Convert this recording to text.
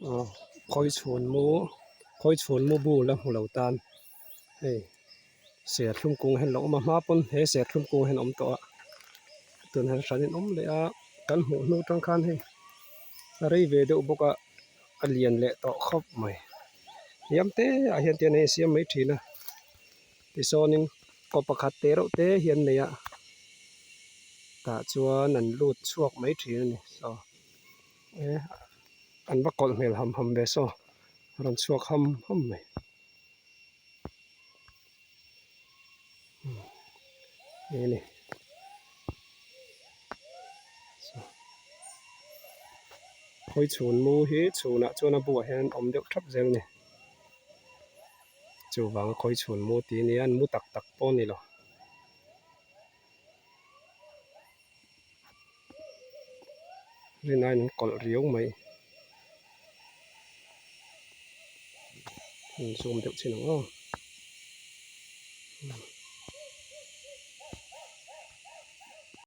Aw khawi chhun mu khawi chhun mu bu la hmu lo tan hei serthlum kung hian lo awm a hma pawn he serthlum kung hian a awm tawh a tun hian hran in awm leh a kan hmuh hnu tang khan hei a rei ve deuh bawk a a lian leh tawh khawp mai hniam te ah hian tian a insiam mai thin a tichuanin kaw pakhat te reuh te hi an nei a tah chuan an lut chhuak mai thin a ni saw e an va kawlh hmel ham ham ve saw a rawn chhuak ham ham mai e ni saw khawi chhun mu hi chhunah chuan a bulah hian awm deuh thap zel a ni. Chuvanga khawi chhun mu tih a nia an mu tak tak pawh a ni lo. Rin aiin an kawlh riau mai. An zoom deuh chin ang aw.